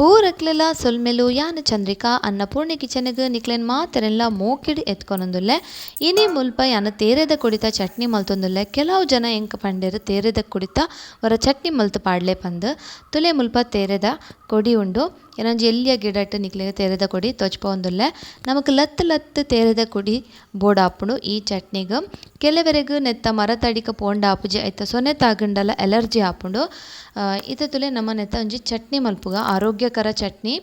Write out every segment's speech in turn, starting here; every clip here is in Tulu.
ಪೂರಕ್ಲೆಲ ಸೊಲ್ಮೆಲು ಯಾನ್ ಚಂದ್ರಿಕಾ ಅನ್ನಪೂರ್ಣೆ ಕಿಚನ್ಗ್ ನಿಕ್ಲೆನ್ ಮಾತೆರೆನ್ಲ ಮೋಕೆಡ್ ಎತ್ಕೊನೊಂದುಲ್ಲೆ. ಇನಿ ಮುಲ್ಪ ಯಾನ್ ತೇರೆದ ಕೊಡಿತ ಚಟ್ನಿ ಮಲ್ತೊಂದುಲ್ಲೆ. ಕೆಲವು ಜನ ಎಂಕ್ ಪಂಡೆರ್ ತೇರೆದ ಕೊಡಿತ ಒರ ಚಟ್ನಿ ಮಲ್ತ್ ಪಾಡ್ಲೆ ಪಂದ್. ತುಲೆ ಮುಲ್ಪ ತೇರೆದ ಕೊಡಿ ಉಂಡು. ಯಾನೊಂಜಿ ಎಲ್ಯ ಗಿಡಟ್ ನಿಕ್ಲೆಗ್ ತೇರೆದ ಕೊಡಿ ತೋಜ್ಪಾವೊಂದುಲ್ಲೆ. ನಮಕ್ ಲತ್ತ್ ಲತ್ತ್ ತೇರೆದ ಕೊಡಿ ಬೋಡಾಪುಂಡು ಈ ಚಟ್ನಿಗ್. ಕೆಲವೆರೆಗ್ ನೆತ್ತ ಮರತಡಿಕ್ ಪೋಂಡ ಆಪುಜಿ, ಐತ ಸೊನೆ ತಾಗ್ಂಡಲ ಅಲರ್ಜಿ ಆಪುಂಡು. ಇತ್ತೆ ತುಲೆ ನಮ ನೆತ್ತ ಒಂಜಿ ಚಟ್ನಿ ಮಲ್ಪುಗ, ಆರೋಗ್ಯಕರ ಚಟ್ನಿ.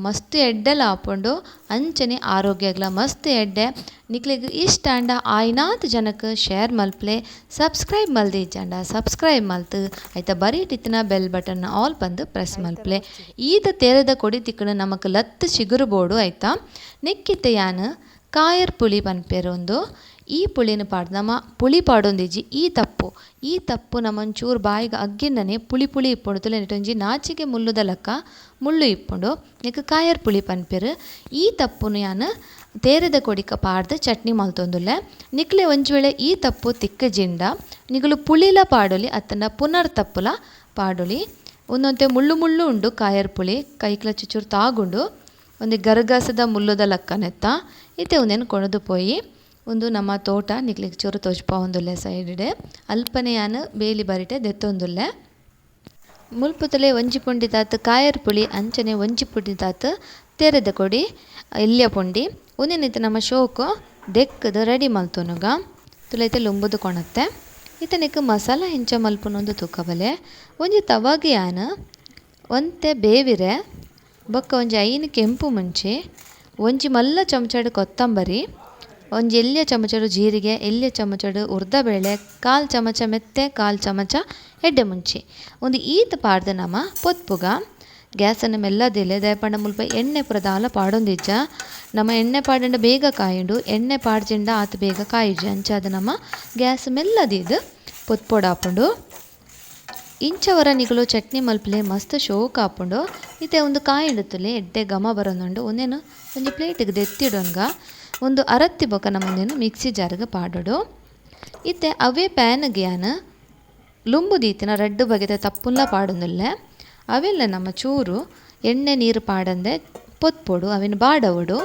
ಮಸ್ತ್ ಎಡ್ಡೆಲ ಆಪುಂಡು, ಅಂಚನೆ ಆರೋಗ್ಯಗ್ಲ ಮಸ್ತ್ ಎಡ್ಡೆ. ನಿಕ್ಲೆಗ್ ಇಷ್ಟ ಆಂಡ ಆಯಿನಾತ್ ಜನಕ್ ಶೇರ್ ಮಲ್ಪ್ಲೆ. ಸಬ್ಸ್ಕ್ರೈಬ್ ಮಲ್ದಿಜ್ಜಾಂಡ ಸಬ್ಸ್ಕ್ರೈಬ್ ಮಲ್ತ್ ಐತ ಬರೀಟಿತ್ತಿನ bell button all ಪಂದ್ ಪ್ರೆಸ್ ಮಲ್ಪ್ಲೆ. ಈತ ತೇರೆದ ಕೊಡಿ ತಿಕ್ಕಣ ನಮಕ್ ಲತ್ತ್ ಚಿಗುರು ಬೋಡು ಐತ. ನೆಕ್ಕಿತ್ತೆ ಯಾನ್ ಕಾಯರ್ ಪುಳಿ ಪನ್ಪೆರ್ ಉಂದು. ಈ ಪುಳಿನ ಪಾಡ್ದ್ ನಮ ಪುಳಿ ಪಾಡೊಂದಿಜ್ಜಿ, ಈ ತಪ್ಪು ಈ ತಪ್ಪು ನಮೊಂಚೂರು ಬಾಯಿಗ್ ಅಗ್ಗಿಂಡನೆ ಪುಳಿ ಪುಳಿ ಇಪ್ಪುಂಡು. ತುಲೆ ನೆಟೊಂಜಿ ನಾಚಿಗೆ ಮುಳ್ಳುದ ಲೆಕ್ಕ ಮುಳ್ಳು ಇಪ್ಪುಂಡು, ನೆಕ್ ಕಾಯರ್ ಪುಳಿ ಪನ್ಪೆರ್. ಈ ತಪ್ಪುನು ಯಾನ್ ತೇರೆದ ಕೊಡಿಕ ಪಾಡ್ದ್ ಚಟ್ನಿ ಮಲ್ತೊಂದುಲ್ಲೆ. ನಿಕ್ಲೆ ಒಂಜಿ ವೇಳೆ ಈ ತಪ್ಪು ತಿಕ್ಕಜಿಂಡ ನಿಕುಲು ಪುಳಿಲ ಪಾಡೊಲಿ, ಅತ್ತಂಡ ಪುನರ್ ತಪ್ಪುಲ ಪಾಡೊಲಿ. ಒಂದೊಂತೆ ಮುಳ್ಳು ಮುಳ್ಳು ಉಂಡು ಕಾಯರ್ ಪುಳಿ, ಕೈಕ್ಲ ಚುಚೂರು ತಾಗುಂಡು. ಒಂಜಿ ಗರಗಸದ ಮುಳ್ಳುದ ಲೆಕ್ಕ ನೆತ್ತ. ಇತ್ತೆ ಉಂದೆನ್ ಕೊಣದು ಪೋಯಿ. ಉಂದು ನಮ್ಮ ತೋಟ, ನಿಕ್ಲೆಗ್ ಚೂರು ತೋಜ್ಪಾವೊಂದುಲ್ಲೆ ಸೈಡ್ಡೆ. ಅಲ್ಪನೆ ಯಾನ್ ಬೇಲಿ ಬರಿಟೆ ದೆತ್ತೊಂದುಲ್ಲೆ. ಮುಲ್ಪುತಲೆ ಒಂಜಿ ಪುಂಡಿ ತಾತ್ ಕಾಯರ್ ಪುಳಿ, ಅಂಚನೆ ಒಂಜಿ ಪುಂಡಿ ತಾತ್ ತೇರೆದ ಕೊಡಿ ಎಲ್ಯ ಪುಂಡಿ. ಉಂದೆನಿತ್ತೆ ನಮ್ಮ ಶೋಕು ದೆಕ್ಕದು ರೆಡಿ ಮಲ್ತೊನುಗ. ತುಲೈತೆ ಲುಂಬುದು ಕೊಣತ್ತೆ. ಇತ್ತೆ ಮಸಾಲ ಹೆಂಚ ಮಲ್ಪುನೊಂದು ತೂಕಬಲೆ. ಒಂಜಿ ತವಾಗ್ ಯಾನ್ ಒಂತೆ ಬೇವಿರೆ, ಬೊಕ್ಕ ಒಂಜಿ 5 ಕೆಂಪು ಮುಂಚಿ, ಒಂಜಿ ಮಲ್ಲ ಚಮಚಡ್ ಕೊತ್ತಂಬರಿ, ಒಂಜಿ ಎಲ್ಯ ಚಮಚಡು ಜೀರಿಗೆ, ಎಲ್ಯ ಚಮಚಡು ಉರ್ದಬೇಳೆ, 1/4 ಚಮಚ ಮೆತ್ತೆ, 1/4 ಚಮಚ ಎಡ್ಡೆ ಮುಂಚಿ. ಒಂದು ಈತ್ ಪಾಡ್ದು ನಮ ಪೊತ್ಪುಗ. ಗ್ಯಾಸನ್ನು ಮೆಲ್ಲದಿಲ್ಲ, ದಯಪಂಡ ಮುಲ್ಪ ಎಣ್ಣೆ ಪೂರ ದಾಲ ಪಾಡೊಂದಿಜ್ಜ. ನಮ್ಮ ಎಣ್ಣೆ ಪಾಡಂಡ ಬೇಗ ಕಾಯುಂಡು, ಎಣ್ಣೆ ಪಾಡ್ಜಿಂಡ ಆತ್ ಬೇಗ ಕಾಯುಜಿ. ಅಂಚಾದ ನಮ್ಮ ಗ್ಯಾಸ್ ಮೆಲ್ಲದಿದ್ದು ಪೊತ್ಪೊಡಾಪುಂಡು. ಇಂಚವರ ನಿಕುಲು ಚಟ್ನಿ ಮಲ್ಪಲೆ ಮಸ್ತ್ ಶೋಕ್ ಆಪುಂಡು. ಇತ್ತೆ ಒಂದು ಕಾಯಿಂಡುತ್ತಲೆ ಎಡ್ಡೆ ಘಮ ಬರೋನುಂಡು. ಒಂದೇನು ಒಂಜಿ ಪ್ಲೇಟಿಗೆ ದೆತ್ತಿಡೊನ್ಗ. ಒಂದು ಅರತ್ತಿ ಬೊಕ್ಕ ನಮ್ಮೊಂದೇನು ಮಿಕ್ಸಿ ಜಾರ್ಗೆ ಪಾಡೋಡು. ಇತ್ತೆ ಅವೇ ಪ್ಯಾನ್ಗೆ ಯಾನ್ ಲುಂಬು ದೀತಿನ ರಡ್ಡು ಬಗೆದ ತಪ್ಪುಲ್ಲ ಪಾಡೊಂದುಲ್ಲೆ. ಅವೆಲ್ಲ ನಮ್ಮ ಚೂರು ಎಣ್ಣೆ ನೀರು ಪಾಡಂದೆ ಪೊತ್ಪೊಡು, ಅವೆನ್ ಬಾಡವಡು.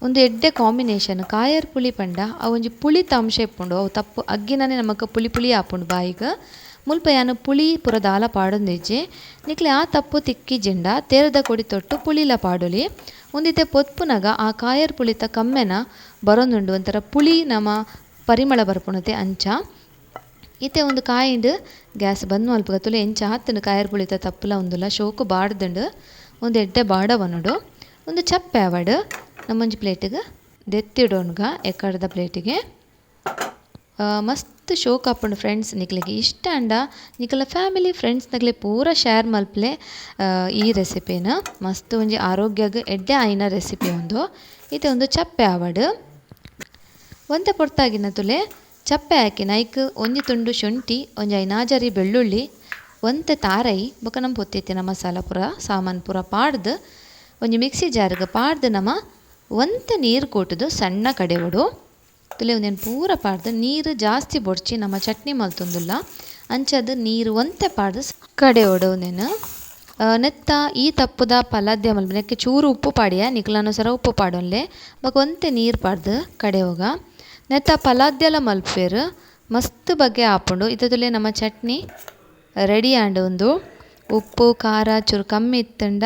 ಒಂದು ಎಡ್ಡೆ ಕಾಂಬಿನೇಷನ್ ಕಾಯರ್ ಪುಳಿ ಪಂಡ ಅವು ಒಂಜಿ ಪುಳಿತ ಅಂಶ ಇಪ್ಪುಂಡು. ಅವು ತಪ್ಪು ಅಗ್ಗಿನನೆ ನಮಕ್ ಪುಳಿ ಪುಳಿ ಆಪುಂಡು ಬಾಯಿಗ್. ಮುಲ್ಪ ಯಾನ್ ಪುಳಿ ಪೂರ ದಾಲ ಪಾಡೊಂದಿಜ್ಜಿ. ನಿಕ್ಲೆ ಆ ತಪ್ಪು ತಿಕ್ಕಿಜಿಂಡ ತೇರೆದ ಕೊಡಿ ತೊಟ್ಟು ಪುಳಿಲ ಪಾಡೊಲಿ. ಒಂದಿತ್ತೆ ಪೊತ್ಪುನಗ ಆ ಕಾಯರ್ ಪುಳಿತ ಕಮ್ಮೆನ ಬರೋನುಂಡು, ಒಂಥರ ಪುಳಿ ನಮ ಪರಿಮಳ ಬರ್ಪುಣತೆ ಅಂಚ. ಇತ್ತೆ ಒಂದು ಕಾಯಿಂಡ್ ಗ್ಯಾಸ್ ಬಂದ್ ಮಲ್ಪುಗ. ತುಲೆ ಎಂಚ ಆತುಂಡು ಕಾಯರ್ ಪುಳಿತ ತಪ್ಪುಲ ಉಂದುಲ ಶೋಕು ಬಾಡ್ದುಂಡು. ಒಂದು ಎಡ್ಡೆ ಬಾಡವನುಡು. ಒಂದು ಚಪ್ಪೆ ಆವಡು ನಮ್ಮೊಂಜಿ ಪ್ಲೇಟಿಗೆ ದೆತ್ತಿಡೋನ್ಗ ಎಕ್ಕಡದ ಪ್ಲೇಟಿಗೆ. ಮಸ್ತ್ ಶೋಕ್ ಆಪುಂಡು ಫ್ರೆಂಡ್ಸ್. ನಿಕ್ಲೆಗ್ ಇಷ್ಟ ಆಂಡ ನಿಕಲ ಫ್ಯಾಮಿಲಿ ಫ್ರೆಂಡ್ಸ್ ನಕ್ಲೆ ಪೂರ ಶೇರ್ ಮಲ್ಪಲೆ ಈ ರೆಸಿಪಿನ. ಮಸ್ತ್ ಒಂಜಿ ಆರೋಗ್ಯಗ್ ಎಡ್ಡೆ ಆಯಿನ ರೆಸಿಪಿ ಉಂದು. ಇತ್ತೆ ಒಂದು ಚಪ್ಪೆ ಆವಡು. ಒಂತೆ ಪೊರ್ತಾಗಿನ ತುಲೆ ಚಪ್ಪೆ ಹಾಕಿನ ಐಕ್ ಒಂಜಿ ತುಂಡು ಶುಂಠಿ, ಒಂಜಿ ಐನಾಜರಿ ಬೆಳ್ಳುಳ್ಳಿ, ಒಂತೆ ತಾರೈ ಬೊಕ್ಕ ನಮ್ ಪೊತ್ತಿತ್ತಿನ ಮಸಾಲ ಪೂರ ಸಾಮಾನ್ ಪೂರ ಪಾಡ್ದು ಒಂಜಿ ಮಿಕ್ಸಿ ಜಾರ್ಗ್ ಪಾಡ್ದು ನಮ ಒಂತೆ ನೀರು ಕೂಟುದು ಸಣ್ಣ ಕಡೆವಡು. ತುಲೆ ಒಂದೇನು ಪೂರ ಪಾಡ್ದು ನೀರು ಜಾಸ್ತಿ ಬೊಡ್ಚಿ ನಮ್ಮ ಚಟ್ನಿ ಮಲ್ತೊಂದುಲ್ಲ, ಅಂಚಾದ್ ನೀರು ಒಂತೆ ಪಾಡ್ದು ಕಡೆವಡು. ಒಂದೇನು ನೆತ್ತ ಈ ತಪ್ಪುದ ಪಲಾದ್ಯ ಮಲ್ಪು. ನೆಕ್ಕೆ ಚೂರು ಉಪ್ಪು ಪಾಡಿಯ, ನಿಕ್ಲನುಸಾರ ಉಪ್ಪು ಪಾಡೊನ್ಲೆ. ಬೊಕ ಒಂತೆ ನೀರು ಪಾಡ್ದು ಕಡೆವಗ. ನೆತ್ತ ಪಲಾದ್ಯಲ ಮಲ್ಪೆರ್ ಮಸ್ತ್ ಬಗೆ ಆಪುಂಡು. ಇತ್ತೆ ತುಲೆ ನಮ್ಮ ಚಟ್ನಿ ರೆಡಿ ಆಂಡ್. ಉಂದು ಉಪ್ಪು ಖಾರ ಚೂರು ಕಮ್ಮಿ ಇತ್ತಂಡ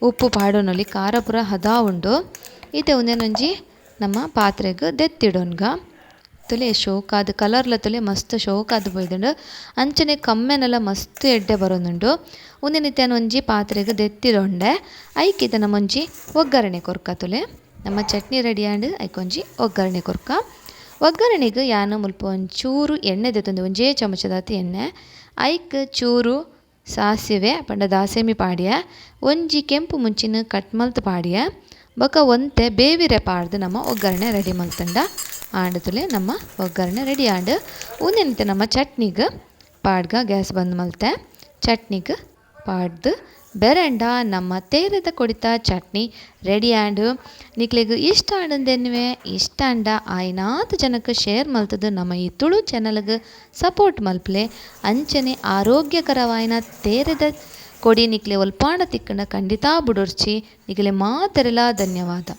ಉಪ್ಪು ಪಾಡೊನೊಲಿ, ಖಾರ ಪೂರ ಹದ ಉಂಡು. ಇತ್ತೆ ಒಂದೇನೊಂಜಿ ನಮ್ಮ ಪಾತ್ರೆಗ್ ದೆತ್ತಿಡೊನ್ಗ. ತುಲೆ ಶೋಕಾದ್ ಕಲರ್ಲ ತುಲೆ ಮಸ್ತ್ ಶೋಕಾದ್ ಪೋಯ್ದುಂಡು. ಅಂಚನೆ ಕಮ್ಮೆನಲ ಮಸ್ತ್ ಎಡ್ಡೆ ಬರೋನುಂಡು. ಒಂದೇನಿತ್ತೆ ಒಂಜಿ ಪಾತ್ರೆಗ್ ದೆತ್ತಿಡೊಂಡೆ. ಐಕಿತ ನಮ್ಮೊಂಜಿ ಒಗ್ಗರಣೆ ಕೊರ್ಕ. ತುಲೆ ನಮ್ಮ ಚಟ್ನಿ ರೆಡಿ ಆಂಡ್. ಐಕೊಂಜಿ ಒಗ್ಗರಣೆ ಕೊರ್ಕ. ಒಗ್ಗರಣೆಗ್ ಯಾನ್ ಮುಲ್ಪ ಒಂಚೂರು ಎಣ್ಣೆ ದೆತ್ತೊಂದು, ಒಂಜೇ ಚಮಚದಾತ್ ಎಣ್ಣೆ. ಐಕ್ ಚೂರು ಸಾಸಿವೆ ಪಂಡ ದಾಸೆಮಿ ಪಾಡಿಯ, ಒಂಜಿ ಕೆಂಪು ಮುಂಚಿನ ಕಟ್ ಮಲ್ತ್ ಪಾಡಿಯ, ಬೊಕ ಒಂತೆ ಬೇವಿರೆ ಪಾಡ್ದು ನಮ್ಮ ಒಗ್ಗರಣೆ ರೆಡಿ ಮಲ್ತುಂಡ ಆಂಡ್. ತುಲೆ ನಮ್ಮ ಒಗ್ಗರಣೆ ರೆಡಿ ಆಂಡ್. ಉಂದೆನಿತ್ತೆ ನಮ್ಮ ಚಟ್ನಿಗ್ ಪಾಡ್ಗ ಗ್ಯಾಸ್ ಬಂದ್ ಮಲ್ತೆ. ಚಟ್ನಿಗ್ ಪಾಡ್ದು ಬೆರಂಡ ನಮ್ಮ ತೇರೆದ ಕೊಡಿತ ಚಟ್ನಿ ರೆಡಿ ಆಂಡ್. ನಿಕ್ಲೆಗ್ ಇಷ್ಟ ಆಂಡಂದೆನ್ನುವೆ. ಇಷ್ಟ ಆಂಡ ಆಯಿನಾತ್ ಜನಕ್ ಶೇರ್ ಮಲ್ತದು ನಮ್ಮ ಈ ತುಳು ಚಾನಲ್ಗ್ ಸಪೋರ್ಟ್ ಮಲ್ಪಲೆ. ಅಂಚನೆ ಆರೋಗ್ಯಕರವಾಯಿನ ತೇರೆದ ಕೊಡಿ ನಿಕ್ಲೆ ಒಲ್ಪಾಂಡ ತಿಕ್ಕಂಡ ಖಂಡಿತಾ ಬುಡೊರ್ಚಿ. ನಿಗಲೆ ಮಾತೆರೆಲ ಧನ್ಯವಾದ.